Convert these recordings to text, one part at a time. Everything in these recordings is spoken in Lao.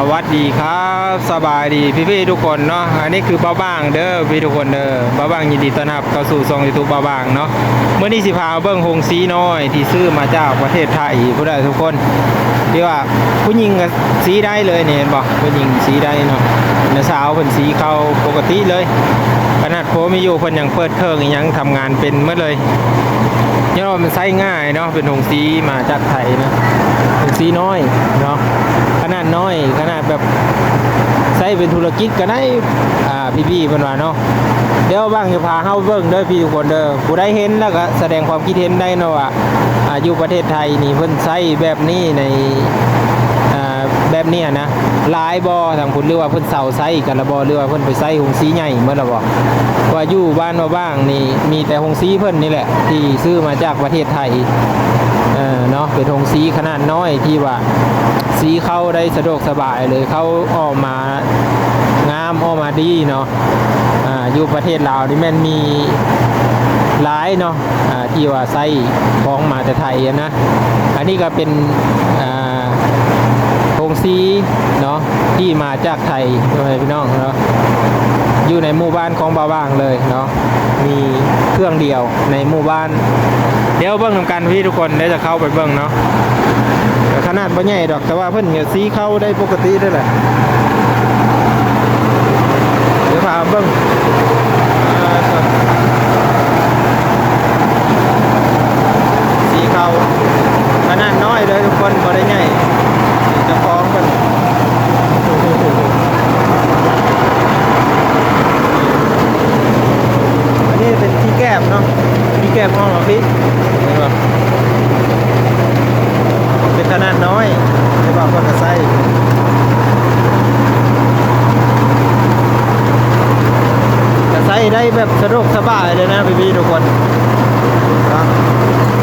ສະຫວັດດີຄັບ ສະບາຍດີພີ່ໆທຸກຄົນເນາະ. ອັນນີ້ຄືບ່າວບາງເດີພີ່ທຸກຄົນເດີ. ບ່າວບາງຍິນດີຕ້ອນຮັບເຂົ້າສູ່ຊ່ອງຢູທູບບ່າວບາງເນາະ. ມື້ນີ້ຊິພາເບິ່ງໂຮງສີນ້ອຍທີ່ຊື້ມາຈາກປະເທດໄທພຸ້ນແຫຼະທຸກຄົນ ທີ່ວ່າຜູ້ຍິງກໍສີໄດ້ເລີຍນີ້ ເຫັນບໍ່? ຜູ້ຍິງສີໄດ້ເນາະ. ນ້າສາວເພິ່ນສີເຂົ້າປົກກະຕິເລີຍ. ຂະໜາດຜົວເມຍຢູ່ເພິ່ນຍັງເປີດເຄື່ອງອີ່ຫຍັງ ທຳງານເປັນໝົດເລີຍ. ຍ້ອນວ່າມັນໃຊ້ງ່າຍເນາະ ເປັນໂຮງສີມາຈາກໄທນະ ໂຮງສີນ້ອຍເນາະ ຂະໜາດນ້ອຍ ຂະໜາດແບບໃຊ້ເປັນທຸລະກິດກໍໄດ້ ອ່າ ພີ່ໆເພິ່ນວ່າເນາະ. ດຽວບ່າວບາງຈະພາເຮົາເບິ່ງເດີພີ່ທຸກຄົນເດີ. ຜູ້ໃດເຫັນແລ້ວກໍສະແດງຄວາມຄິດເຫັນໄດ້ເນາະວ່າ ອ່າ ຢູ່ປະເທດໄທນີ້ເພິ່ນໃຊ້ແບບນີ້ໃນ ອ່າ ແບບນີ້ນະ ຫຼາຍບໍ່ທາງພຸ້ນ ຫຼືວ່າເພິ່ນເຊົາໃຊ້ກັນແລ້ວບໍ່ ຫຼືວ່າເພິ່ນໄປໃຊ້ໂຮງສີໃຫຍ່ໝົດແລ້ວບໍ່? ວ່າຢູ່ບ້ານບ່າວບາງນີ້ມີແຕ່ໂຮງສີເພິ່ນນີ້ແຫຼະ ທີ່ຊື້ມາຈາກປະເທດໄທ ເອີ ເນາະ ເປັນໂຮງສີຂະໜາດນ້ອຍທີ່ວ່າສີເຂົ້າໄດ້ສະດວກສະບາຍເລີຍ ເຂົ້າອອກມາງາມ ອອກມາດີເນາະ. ອ່າ ຢູ່ປະເທດລາວນີ້ແມ່ນມີຫຼາຍເນາະ ອ່າ ທີ່ວ່າໃຊ້ຂອງມາແຕ່ໄທຫັ້ນນະ. ອັນນີ້ກໍເປັນ ອ່າ ໂຮງສີເນາະ ທີ່ມາຈາກໄທ ພໍ່ແມ່ພີ່ນ້ອງເນາະ ຢູ່ໃນໝູ່ບ້ານຂອງບ່າວບາງເລີຍເນາະ ມີເຄື່ອງດຽວໃນໝູ່ບ້ານ. ດຽວເບິ່ງນຳກັນພີ່ທຸກຄົນ ດຽວຈະເຂົ້າໄປເບິ່ງເນາະ. ກໍຂະໜາດບໍ່ໃຫຍ່ດອກ ແຕ່ວ່າເພິ່ນກໍສີເຂົ້າໄດ້ປົກກະຕິເດ້ແຫຼະ. ດຽວພາເບິ່ງ ອ່າ ສີເຂົ້າຂະໜາດນ້ອຍເດີທຸກຄົນ ບໍ່ໄດ້ໃຫຍ່. ເຈົ້າຂອງເພິ່ນ ອັນນີ້ເປັນທີ່ແກບເນາະ ທີ່ແກບຫ້ອງອອຟຟິດ ເຫັນບໍ່? ເປັນຂະໜາດນ້ອຍ ແຕ່ວ່າເພິ່ນກໍໃຊ້ ກໍໃຊ້ໄດ້ແບບສະດວກສະບາຍເລີຍນະພີ່ໆທຸກຄົນເນາະ.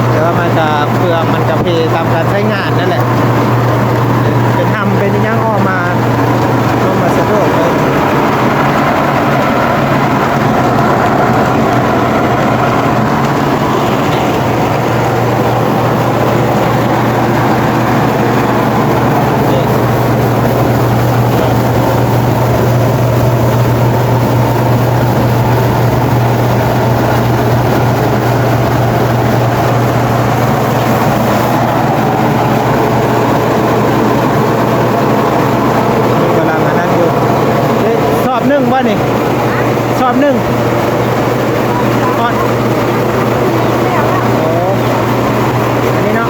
ແຕ່ວ່າມັນກໍເປືອງ ມັນກໍເພຕາມການໃຊ້ງານນັ້ນແຫຼະ ເປັນຫຳເປັນອີ່ຫຍັງອອກມາ ລົງມາສະດວກເລີຍ. ກຳລັງອັນນັ້ນຢູ່ ເອີ ສອບໜຶ່ງບໍ່ນີ້? ສອບໜຶ່ງ ຮອດ ໂອ້ ອັນນີ້ເນາະ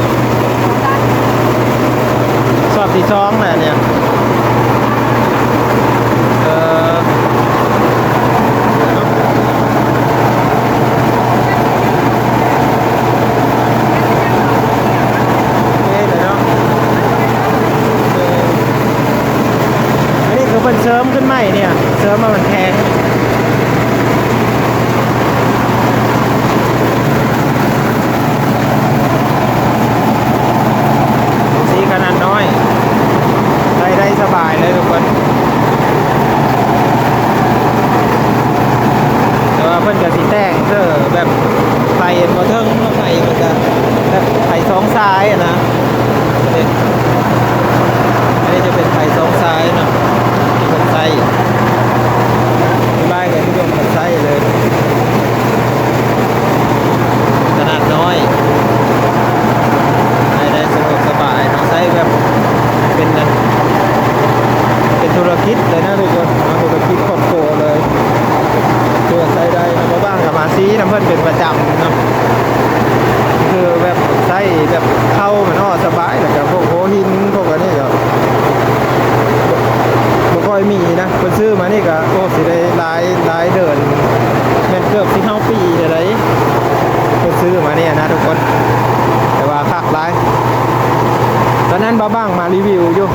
ສອບທີສອງແຫຼະນີ້ ເອີ ເອີ ເນາະ ເອີ ອັນນີ້ຄືເພິ່ນເສີມຂຶ້ນໃໝ່ນີ້ ເສີມມາມັນແຂງ ສີຂະໜາດນ້ອຍ ໃຊ້ໄດ້ສະບາຍເລີຍທຸກຄົນ. ແຕ່ວ່າເພິ່ນກໍຊິແຕ່ງເຊິ່ງແບບໄຟບໍ່ເຖິງເນາະ ໄຟມັນກໍແບບໄຟສອງສາຍຫັ້ນນະ. ອັນນີ້ຈະເປັນໄຟສອງສາຍເນາະ ທີ່ເພິ່ນໃຊ້ ອະທິບາຍໃຫ້ທຸກຄົນເພິ່ນໃຊ້ເລີຍ ຂະໜາດນ້ອຍ ໃຊ້ໄດ້ສະດວກສະບາຍເນາະ ໃຊ້ແບບເປັນອັນ ເປັນທຸລະກິດເລີຍນະທຸກຄົນເນາະ ທຸລະກິດຄອບຄົວເລີຍ ຖືວ່າໃຊ້ໄດ້ເນາະ. ບ່າວບາງກໍມາສີນຳເພິ່ນເປັນປະຈຳເນາະ ຄືແບບໃຊ້ແບບເຂົ້າມັນເນາະ ສະບາຍ ແລ້ວກໍພວກຫົວຫີນ ພວກອັນນີ້ກໍບໍ່ ບໍ່ຄ່ອຍມີນະ. ເພິ່ນຊື້ມານີ້ກໍ ໂອ້ ຊິໄດ້ຫຼາຍ ຫຼາຍເດີນ ແມ່ນເກືອບສິບຫ້າປີແລ້ວໃດ ເພິ່ນຊື້ມານີ້ນະທຸກຄົນ ແຕ່ວ່າຄັກຫຼາຍ. ຕອນນັ້ນບ່າວບາງມາຣີວິວຢູ່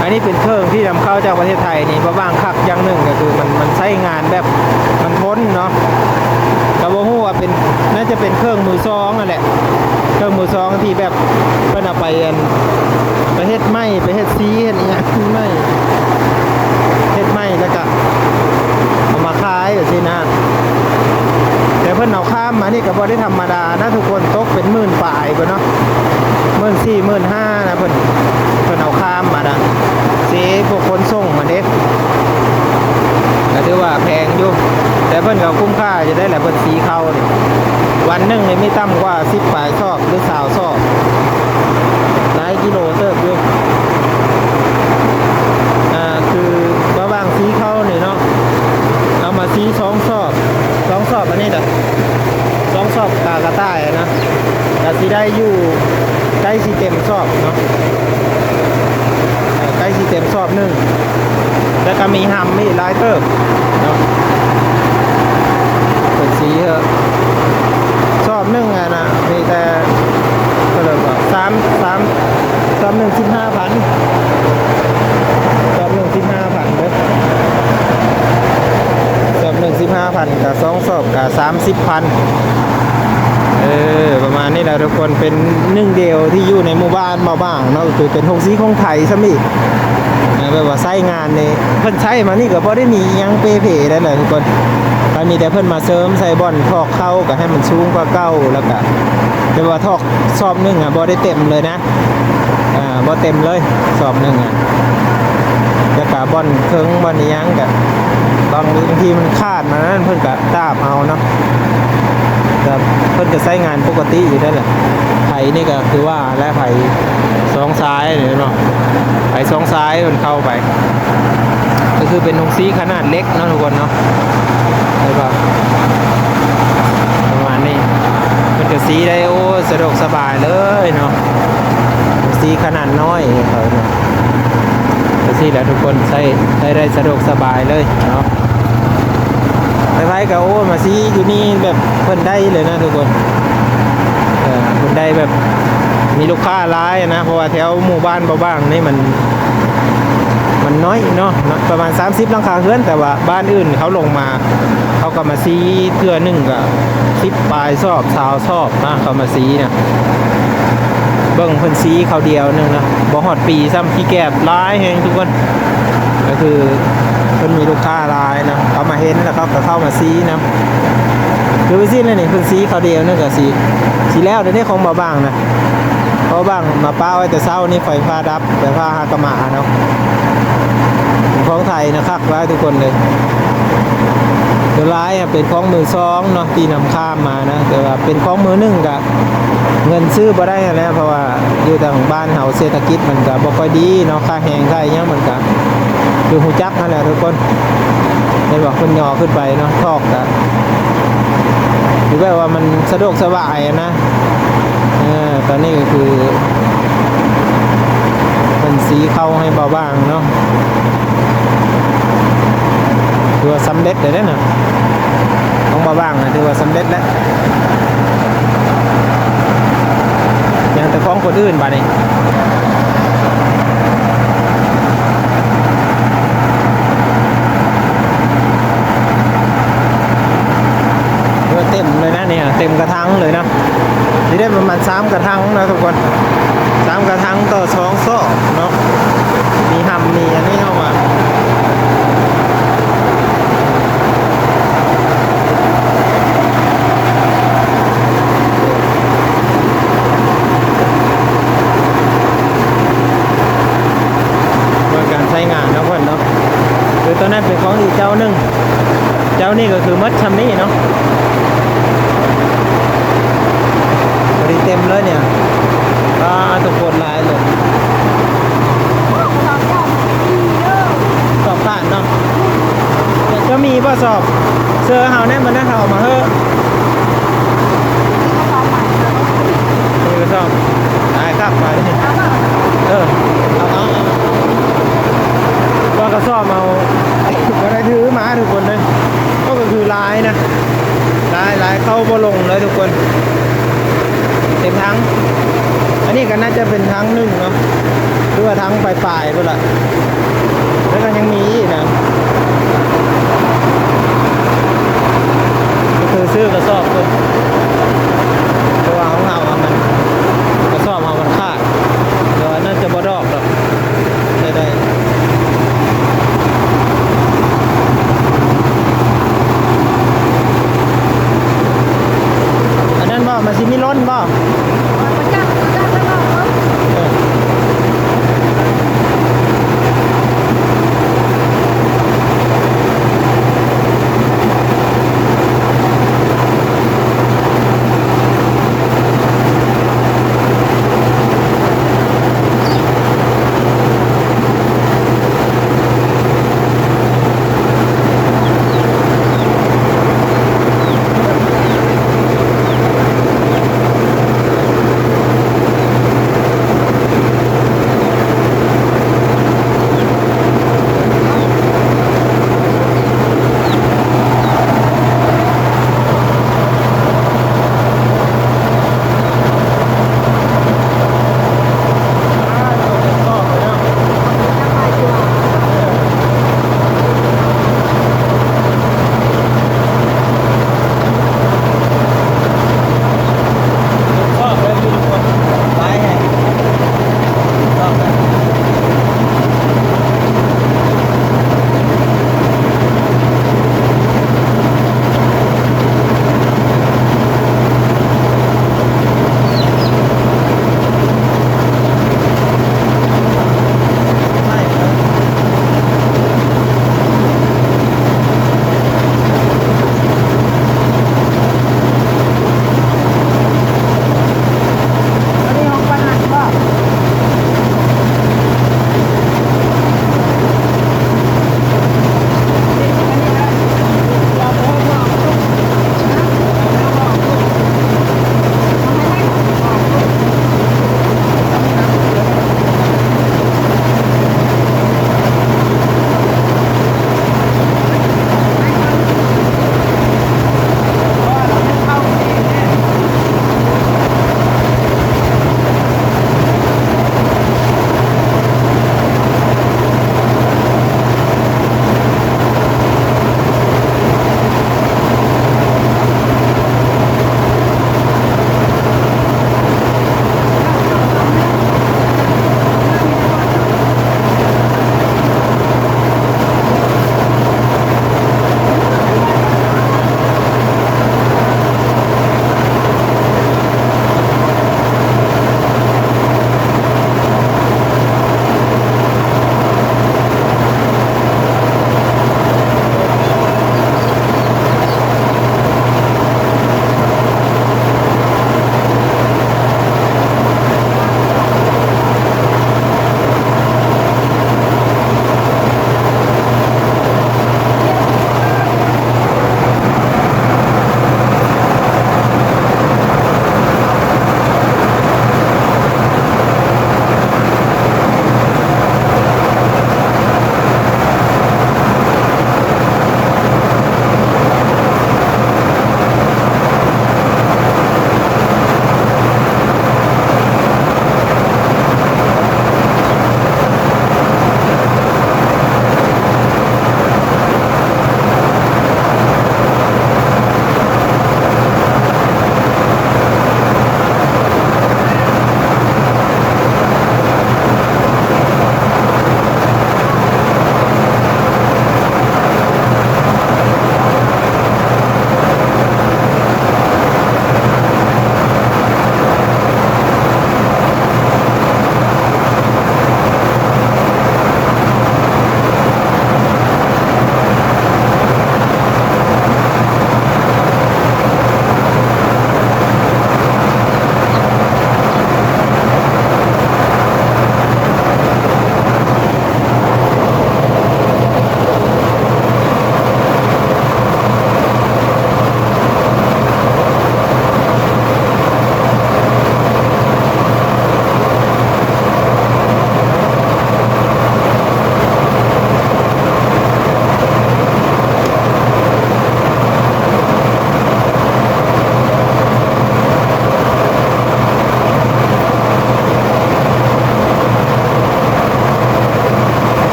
ອັນນີ້ເປັນເຄື່ອງທີ່ນຳເຂົ້າຈາກປະເທດໄທນີ້ ບ່າວບາງຄັກຢ່າງໜຶ່ງກໍຄືມັນ ມັນໃຊ້ງານແບບມັນທົນເນາະ ກໍບໍ່ຮູ້ວ່າເປັນ ໜ້າຈະເປັນເຄື່ອງມືສອງຫັ້ນແຫຼະ ເຄື່ອງມືສອງທີ່ແບບເພິ່ນເອົາໄປອັນ ໄປເຮັດໄມ້ ໄປເຮັດສີ ເຮັດອີ່ຫຍັງໃໝ່ ເຮັດໃໝ່ແລ້ວກະເອົາມາຂາຍຈັ່ງຊີ້ນະ. ແຕ່ເພິ່ນເອົາຂ້າມມານີ້ກໍບໍ່ໄດ້ທຳມະດານະທຸກຄົນ ຕົກເປັນໝື່ນປາຍພຸ້ນເນາະ ໝື່ນສີ່ ໝື່ນຫ້ານະ ເພິ່ນ ເພິ່ນເອົາຂ້າມມານະ ເສພວກ ເພິ່ນກໍຄຸ້ມຄ່າຢູ່ໄດ໋ແຫຼະ ເພິ່ນສີເຂົ້ານີ້ ວັນໜຶ່ງນີ້ມີຕ່ຳກວ່າສິບປາຍຊອບ ຫຼື ຊາວຊອບ ຫຼາຍກິໂລເຕີບຢູ່. ອ່າ ຄືວ່າຫວ່າງສີເຂົ້ານີ້ເນາະ ເອົາມາສີສອງຊອບ ສອງຊອບ ອັນນີ້ນະ ສອງຊອບກາກະຕ່າຍນະ ກໍຊິໄດ້ຢູ່ ໃກ້ຊິເຕັມຊອບເນາະ ໃກ້ຊິເຕັມຊອບໜຶ່ງ ແລ້ວກໍມີຫຳອີກຫຼາຍເຕີບເນາະ ເປັນສີເຫາະ ຊອບໜຶ່ງຫັ້ນນະ ມີແຕ່ ເທົ່າໃດກໍ ສາມ ສາມ ຊອບໜຶ່ງສິບຫ້າພັນ ຊອບໜຶ່ງສິບຫ້າພັນເດີ້ ຊອບໜຶ່ງສິບຫ້າພັນ ກໍສອງຊອບກໍສາມສິບພັນ ເອີ ປະມານນີ້ແຫຼະທຸກຄົນ ເປັນໜຶ່ງດຽວທີ່ຢູ່ໃນໝູ່ບ້ານເບົາບາງເນາະ ກໍຄືເປັນໂຮງສີຂອງໄທຊ້ຳອີກ ແບບວ່າໃຊ້ງານນີ້ ເພິ່ນໃຊ້ມານີ້ກໍບໍ່ໄດ້ມີອີ່ຫຍັງເປ່ເພໄດ໋ແຫຼະທຸກຄົນ ກໍມີແຕ່ເພິ່ນມາເສີມໃສ່ບ່ອນຖອກເຂົ້າ ກໍໃຫ້ມັນສູງກວ່າເກົ່າ ແລ້ວກໍແບບວ່າຖອກຊອບໜຶ່ງອະ ບໍ່ໄດ້ເຕັມເລີຍນະ ອ່າ ບໍ່ເຕັມເລີຍ ຊອບໜຶ່ງອະ ແລ້ວກະບ່ອນເຄິ່ງບ່ອນອີ່ຫຍັງກະ ບາງ ບາງທີມັນຂາດມານັ້ນ ເພິ່ນກະຕາບເອົາເນາະ ກະເພິ່ນກະໃຊ້ງານປົກກະຕິຢູ່ນັ້ນແຫຼະ. ໄຜນີ້ກະຄືວ່າແຫຼະ ໄຜສອງສາຍນີ້ເນາະ ໄຜສອງສາຍເພິ່ນເຂົ້າໄປ ກໍຄືເປັນໂຮງສີຂະໜາດເລັກເນາະທຸກຄົນເນາະ ແລ້ວກໍປະມານນີ້ ເພິ່ນກໍສີໄດ້ ໂອ້ ສະດວກສະບາຍເລີຍເນາະ ສີຂະໜາດນ້ອຍເຂົາເນາະ ຈັ່ງຊີ້ແຫຼະທຸກຄົນ ໃຊ້ ໃຊ້ໄດ້ສະດວກສະບາຍເລີຍເນາະ. ໃຜໆກໍ ໂອ້ ມາສີຢູ່ນີ້ແບບເພິ່ນໄດ້ເລີຍນະທຸກຄົນ ເອີ ເພິ່ນໄດ້ແບບມີລູກຄ້າຫຼາຍນະ ເພາະວ່າແຖວໝູ່ບ້ານເບົາບາງນີ້ມັນ ມັນນ້ອຍເນາະ ປະມານສາມສິບຫຼັງຄາເຮືອນ ແຕ່ວ່າບ້ານອື່ນເຂົາລົງມາ ເຂົາກໍມາສີເທື່ອໜຶ່ງກໍສິບປາຍຊອບ ຊາວຊອບນະ ເຂົາມາສີນະ ເບິ່ງເພິ່ນສີເຂົ້າດຽວໜຶ່ງນະ ບໍ່ຮອດປີຊ້ຳ ຂີ້ແກບຫຼາຍແຮງທຸກຄົນ ກໍຄືເພິ່ນມີລູກຄ້າຫຼາຍເນາະ ເຂົາມາເຫັນແລ້ວເຂົາກໍເຂົ້າມາສີນຳ ຄືວ່າຊີ້ແຫຼະນີ້ ເພິ່ນສີເຂົ້າດຽວໜຶ່ງກໍຊິ ຊິແລ້ວເດ້ ຂອງເບົາບາງນະ ເບົາບາງມາປະໄວ້ແຕ່ເຊົ້ານີ້ ໄຟຟ້າດັບ ໄຟຟ້າຫາກະມາເນາະ ຂອງໄທນະຄັກຫຼາຍທຸກຄົນເລີຍ ສ່ວນຫຼາຍເປັນຂອງມືສອງເນາະ ທີ່ນຳຂ້າມມານະ ແຕ່ວ່າເປັນຂອງມືໜຶ່ງກະ ເງິນຊື້ບໍ່ໄດ້ຫັ້ນແຫຼະ ເພາະວ່າຢູ່ທາງບ້ານເຮົາເສດຖະກິດມັນກະບໍ່ຄ່ອຍດີເນາະ ຄ່າແຮງຄ່າອີ່ຫຍັງມັນກະ ຄືຮູ້ຈັກຫັ້ນແຫຼະທຸກຄົນ ເຫັນບໍ່ ເພິ່ນຍໍຂຶ້ນໄປເນາະ ຖອກກະ ຄືແບບວ່າມັນສະດວກສະບາຍຫັ້ນນະ ເອີ ຕອນນີ້ກໍຄືເພິ່ນສີເຂົ້າໃຫ້ເບົາບາງເນາະ ຖືວ່າສຳເລັດແລ້ວເດ້ເນາະ ຂອງເບົາບາງນະ ຖືວ່າສຳເລັດແລ້ວ ຍັງແຕ່ຂອງຄົນອື່ນບາດນີ້ ເອີ ເຕັມເລີຍນະນີ້ ເຕັມກະ ຖັງເລີຍເນາະ ຊິໄດ້ປະມານສາມກະຖັງເນາະທຸກຄົນ ສາມກະຖັງຕໍ່ສອງຊອກເນາະ ມີຫຳມີອັນນີ້ເຂົ້າມາ ເບິ່ງການໃຊ້ງານເນາະເພິ່ນເນາະ ຄືໂຕນັ້ນເປັນຂອງອີກເຈົ້າໜຶ່ງ ເຈົ້ານີ້ກໍຄືໝົດຊ່ຳນີ້ເນາະ ພໍດີເຕັມເລີຍນີ້ ປາດໂທ້ ໂຄດຫຼາຍເລີຍ ສອບຂາດເນາະ ຈະມີບໍ່ສອບ ເຊື່ອເຮົາແນ່ ມື້ໜ້າເຮົາເອົາມາເຮີ້ ມີກະສອບ ຕາຍຄັກບາດນີ້ ເອີ ເອົາ ເອົາ ເອົາ ວ່າກະສອບເອົາ ບໍ່ໄດ້ຖືມາທຸກຄົນເດີ ກໍ ກໍຄືຫຼາຍນະ ຫຼາຍ ຫຼາຍ ເຂົ້າບໍ່ລົງເລີຍທຸກຄົນ ເຕັມຖັງ ອັນນີ້ກໍໜ້າຈະເປັນຖັງໜຶ່ງເນາະ ຫຼືວ່າຖັງປາຍໆພຸ້ນລະ ແລ້ວກໍຍັງມີອີກນະ ກໍຄືຊື້ກະສອບເພິ່ນ ເພາະວ່າຂອງເຮົາມັນ ກະສອບເຮົາມັນຂາດ